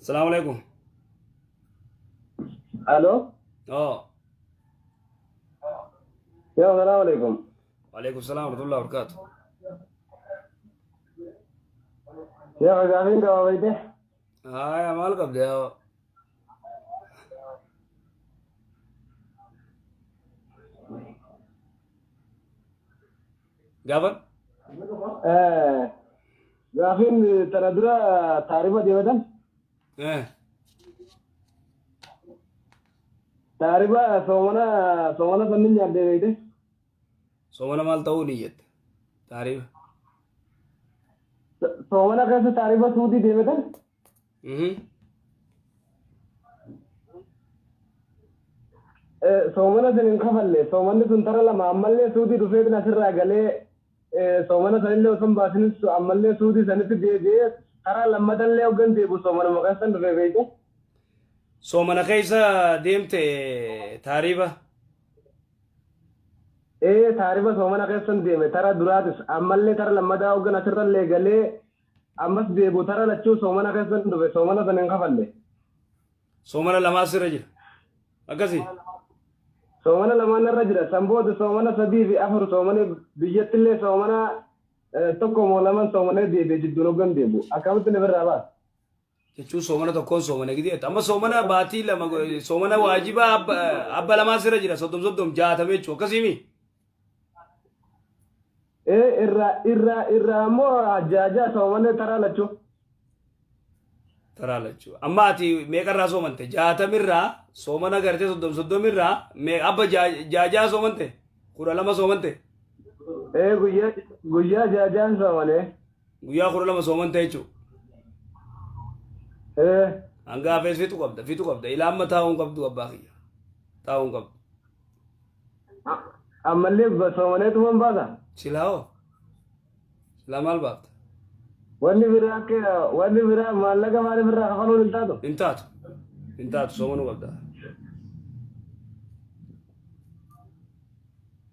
Assalaamu alaikum. Alo. Oo. Yaa salaamu alaikum. Waalaikum salaam warahmatullahi wabarakatuh. Yaa gaafiin qaba beeyte. Haya maal qabda yaa. Gaafan? Gaafiin tana dura taarifa deematan. Taarifa soomana soomana sannin nyaadde beeyte. Soomana maal ta'uu ni jette? Taarifa. Soomana keessa taarifa suutii deematan. Soomana san hin kafalle soomanni sun tara lama ammallee suutii dhufeetin asirraa galee soomana sanillee osoo hin baasinis ammallee suutii sanitti deebi'ee karaa lammatallee hoggan deebi'u soomanuma keessan dhufee beeyte. Soomana keessa deemte taarifa. Ee taarifa soomana keessan deeme tara duraatis ammallee tara lammataa hoggan asirrallee galee ammas deebi'u tara lachuu soomana keessan dhufe soomana san hin kafalle. Soomana lamaa sirra jira. Akkasii. Soomana lamaan irra jira. San booda soomana sadii fi afur soomana biyyattillee soomana tokko moo laman soomanee deebi'e jidduun hoggan deebi'u. Akkamitti na birraa baasa? Jechuun soomana tokkoon soomana gidi jette. Amma soomana baatii lama soomana waajibaa abba lamaa sirra jira 30 30 60 jechuun akkasiimi. Ee irraa irraa irraa ammoo jaajaa soomana taraa lachuu. Taraa lachuu. Amma ati meeqarraa soomante? Jaatamirraa soomana gartee 30 30rraa abba jaajaa soomante? 12 soomante? Ee guyyaa guyyaa jaajaan soomanee. Guyyaa 12 soomante jechuudha. Ee. Hanga hafees fixu qabda fixu qabda. Ilaa amma taa'uu hin qabdu abbaa kiyya. Taa'uu hin qabdu. Ammallee soomaneetuman baasa. Silaa hoo? Silaa maal baafta? Wanni biraa akka wanni biraa maallaqa maaliif irraa kafaluun hin taatu? Hin taatu. Hin taatu soomanuu qabda.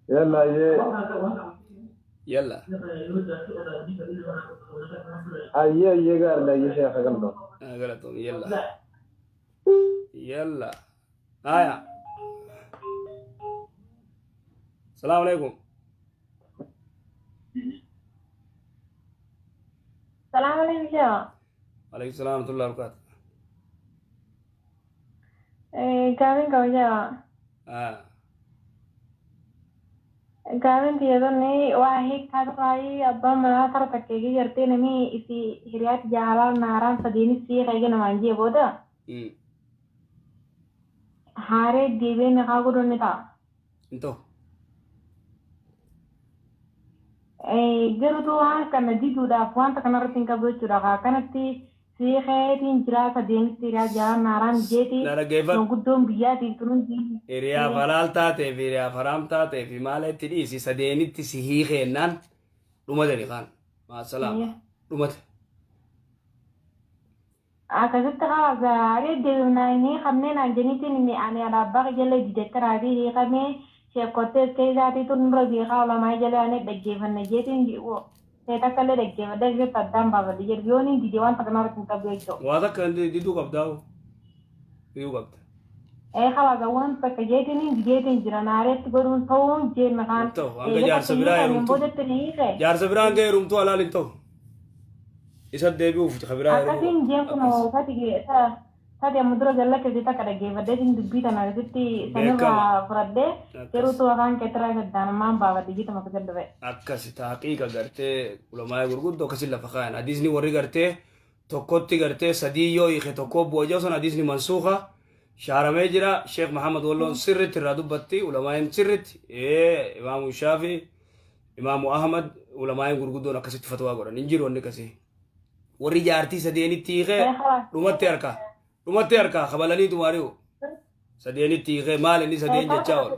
Yalla ayyee. Yalla. Ayyee ayyee gaariidha ayyee sheekha galatoom. Galatoom yalla. Yalla. Haya. Salaamu alaikum. Salaam alaikum sheekh. Alaikum salaam wa rahmatullahi wa barakatuh. Gaafiin qaba sheekh. Gaafiin tiyya tuni waa hiikkaa turaayi abbaan manaa tara takka eegee gartee namni isi hiriyaatti jaalalaa naaraan sadiinis sii eege namaan jee booda haaree deebi'ee nikaa godhuun ni ta'a. Hin ta'u. Garuutu waan kana diduudhaaf wanta kanarratti hin qabu jechuudha. Akkanatti sii keetiin jiraa sadeenitti hiriyaa jaalalaa naaraan jeeti Na dhaggeeffadhu. guddoon biyyaatiif tunuun Hiriyaaf halaal taatee fi hiriyaaf haraam taatee fi maala itti dhiisi sadeenitti si hiikeennaan dhumate ni kaan. Maasalaama. Dhumate. Akkasitti kalaas haaree deebifnaan hiikamnee naan jeniitiin inni ani alaabaa kiyyallee dideettaraatii hiikamee sheekkottee keessaatiitu nurra beekaa olamaa jalee ani dhaggeeffanna jeetiin ta'e takka illee dhaggeeffadhee keessatti addaan baafadhe jedhu yoon hin dide wanta kanarratti hin qabu jechuudha. Waa takka diduu qabdaa hoo? Diduu qabda. Ee kalaas waan takka jeetiin hin dideetiin jira naareetti godhuun ta'uun jeen kaan. Hin ta'u hanga jaarsa biraa heerumtu. Boodatti ni hiike. Jaarsa biraa hanga heerumtu halaal hin ta'u. Isa deebi'uuf ka biraa heerumuu Akkasiin qabda. jeen kun Akkas. tati tati amma dura gallakkise takka dhaggeeffadheetiin dubbii tana asitti Beekama. sanirraa fudhadhee Akkas. yeruutu afaan keetiraa gaddaan ammaan baafadhe jeetuma akkasitti dhufe. Akkasi taaqiiqa gartee ulamaa gurguddoo akkasi lafa kaayan. Hadiisni warri gartee tokkotti gartee sadii yoo hiike tokko bu'a jedhu sun hadiisni mansuuka shaaramee jira. Sheekh Muhammad Walloon sirritti irraa dubbatti ulamaa'in sirritti Imaamu Shaafi Imaamu Ahmad ulamaa'in gurguddoon akkasitti fatwaa godhan hin jiru wanni akkasii. Warri jaartii sadeenitti hiikee dhumatti harka dhumatti harka kabalanii tumaari'u sadeenitti hiikee maal inni sadeen jechaa oola.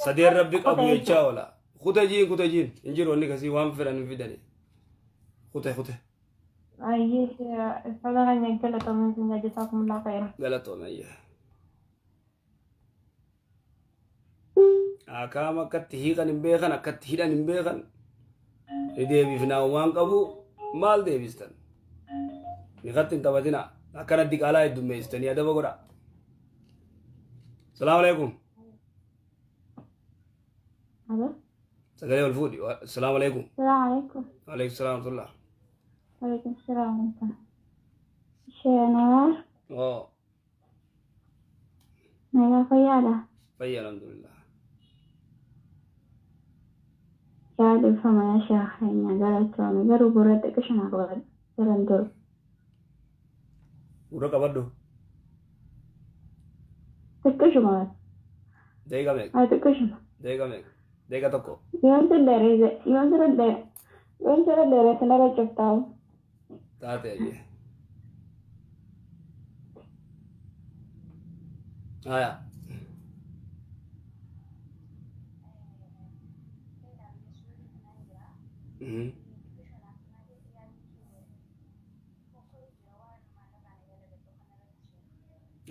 Sadeen rabbi qabu jechaa oola. Kute jiin kute jiin hin jiru wanni akkasii waan fedhan hin fidani. Kute kute. Ayyee sada keenya galatoomii sin jajjabeessaa khayra. Galatoome ayyaa. Akaam akkatti hiikan hin beekan akkatti hidhan hin beekan. Ni deebifnaa waan qabu maal deebistan? Nikatti hin taphatinaa. Akkana diqaalaa heddummeessitanii adaba godha. Salaamu alaikum. Alo. Sagalee ol fuudhi. Salaamu alaikum. Salaamu alaikum. Alaikum salaam wa rahmatullah. Alaikum salaam wa rahmatullah. Sheenaa Oo nagaa fayyaadha. Fayya alhamdulillah. Yaa dhiifama yaa sheekh keenya galatoome garuu gurra xiqqisho naa qabadhu jiran turu. Gurra qabadhu. Xiqqishuma bas. Daqiiqa meeqa? Haa xiqqishuma. Daqiiqa meeqa? Daqiiqa tokko. Yoon si dheeresse yoon sirra dheere yoon sirra dheeresse narra cuftaa'u. Taate ayyee. Haya.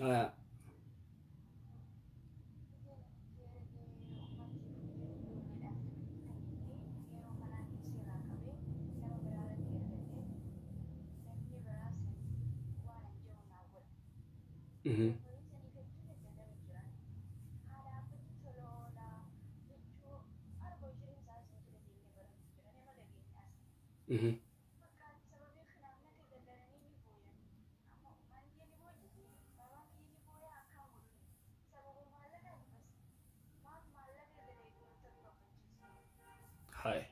Haya. Hai.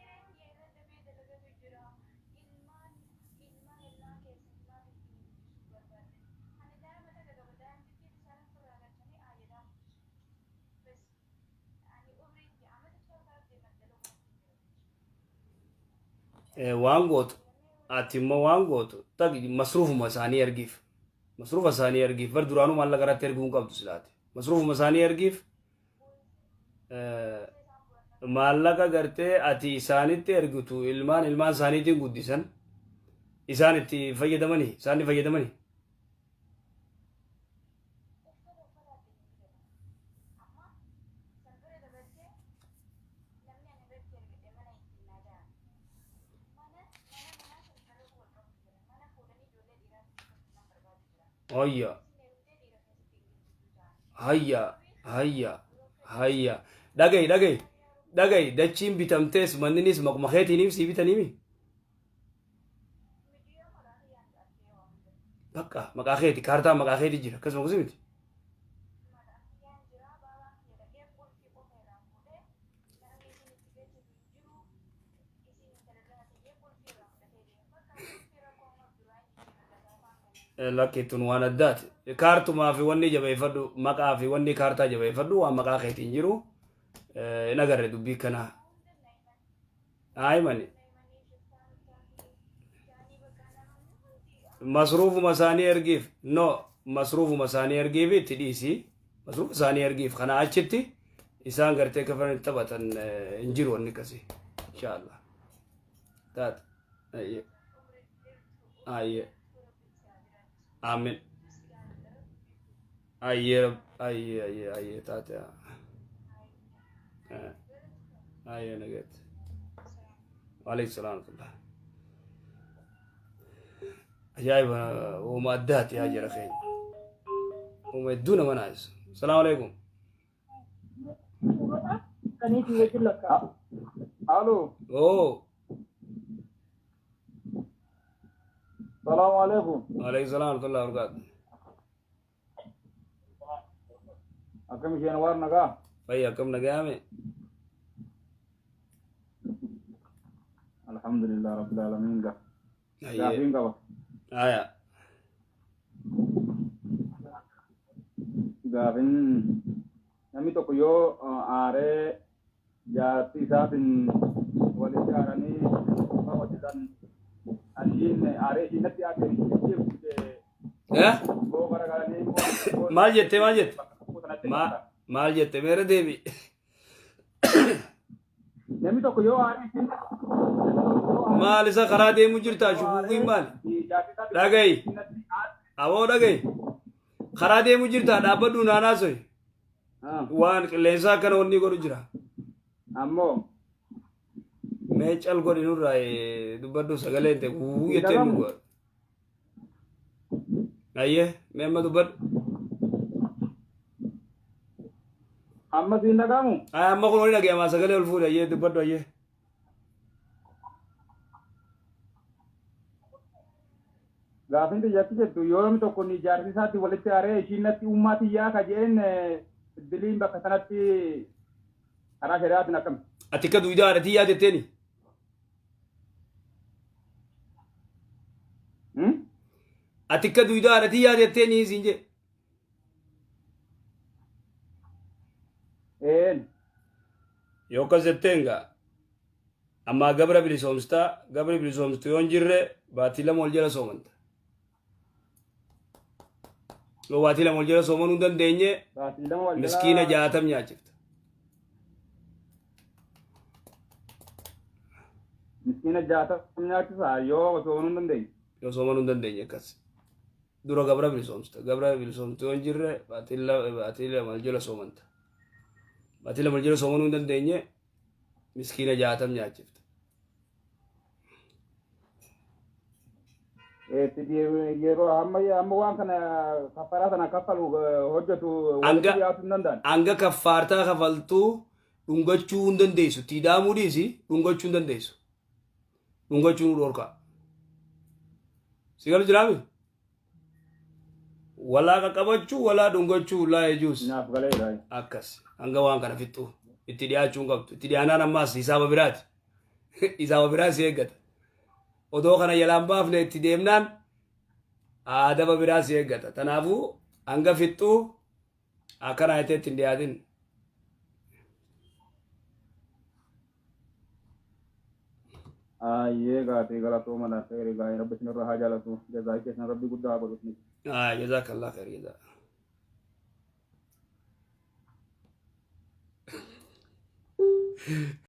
Waan gootu ati immoo waan gootu tagi masruufuma isaanii ergiif. Masruufa isaanii ergiif bar duraanuu maallaqa irratti erguu hin qabdu silaati. Masruufuma isaanii ergiif maallaqa gartee ati isaanitti ergitu ilmaan ilmaan isaaniitiin guddisan isaan itti fayyadamanii isaan ni fayyadamanii. Hayya hayya hayya hayya dhagayi dhagayi dhagayi dachiin bitamtees manninis maquma keetiiniif sii bitaniimi. Bakka maqaa keeti kaartaa maqaa keeti jira akkasuma kusi miti. Lakki tun waan addaati. Kaartumaa fi wanni jabeeffadhu maqaa fi wanni kaartaa jabeeffadhu waan maqaa keetiin jiru hin agarre dubbii kanaa. Haayimani. Masruufuma isaanii ergiif no masruufuma isaanii ergiif itti dhiisi masruufa isaanii ergiif kana achitti isaan gartee kafan taphatan hin jiru wanni akkasii inshaallah taate ayyee ayyee aamin ayyee ayyee ayyee ayyee taate ayyee nageet waaleykum salaam wa rahmatullah. Ajaa'iba uuma addaati yaa jara keenya. Uuma hedduu nama naayisu. Salaamu alaikum. Alo. Oo. Salaamu alaikum. Waalaikum salaam wa rahmatullahi wa barakaatu. Akkam isheen waar nagaa? Fayya akkam nagaame? Alhamdulillah rabbil alamin ga. Hayyee. Gaafiin qaba. Haya. Gaafin namni tokko yoo aaree jaartii isaatiin walitti aaranii hojjetan ani ishiin aaree ishiin natti aarte ishee Eh? boo garagalanii Maal jette maal jette? bakka tokko sanatti Maal jette meera deebi. Namni tokko yoo aaree ishiin Maal isa karaa deemu jirtaa shukuukiin maali? Dhagayi. Aboo dhagayi. Karaa deemu jirtaa dhaabbadhu naanaa soyi. Waan qilleensaa akkana wanni godhu jira. Ammoo Mee cal godhi nurraa dubbadhu sagaleen ta'e wuu jettee nu godhu. Ayyee, mee amma dubbadhu. Amma siin dhaga'amu? Amma kun oli dhaga'amaa sagalee ol fuudhe ayyee dubbadhu ayyee. Gaafin tiyyatti jettu yoo namni tokko ni jaarsi isaatti walitti aaree ishiin natti ummaa tiyyaa ka jeen diliin bakka sanatti karaa shari'aatiin akkami? Ati akka duwidaa haadha tiyyaa jetteeni? Ati akka duwidaa haadha tiyyaa jetteeni siin jee. Een. Yoo akkas jetteen gaa ammaa gabra bilisoomstaa gabri bilisoomstu yoo hin jirre baatii lama ol jala soomanta. Yoo baatii lama ol jala soomanuu hin dandeenye Baatii lama wal miskiina jalaa 60 nyaachifta. Miskiina 60 nyaachisa yoo soomanuu hin dandeenye. Yoo soomanuu hin dandeenye akkas. Dura gabra bilisoomsta. Gabra bilisoomtu yoo hin jirre baatii lama ol jala soomanta. Baatii lama ol jala soomanuu hin dandeenye miskiina 60 nyaachifta. Yeroo amma amma waan kana kaffaraa sana kaffalu hojjetu walitti dhiyaatu hin danda'an. Hanga kaffaartaa kafaltuu dhungachuu hin dandeessu. Itti ida'amuu dhiisi dhungachuu hin dandeessu. Dhungachuu nu dhorka. Si galu jiraami? Walaa qaqqabachuu walaa dhungachuu laa yajuus. Naaf galeera. Akkas hanga waan kana fixxu itti dhiyaachuu hin qabdu. Itti dhiyaanaan ammaas hisaaba biraati. Hisaaba biraa si eeggata. Odoo kana jalaan baafne itti deemnaan adaba biraa si eeggata. Tanaafuu hanga fixxuu akkana jettee itti hin dhiyaatin. Ayyee gaatee galatooma laata egaa rabbi isinirra haa jaalatu jazaa keessan rabbi guddaa haa godhu isiniif. Jazakallah khair jazaa.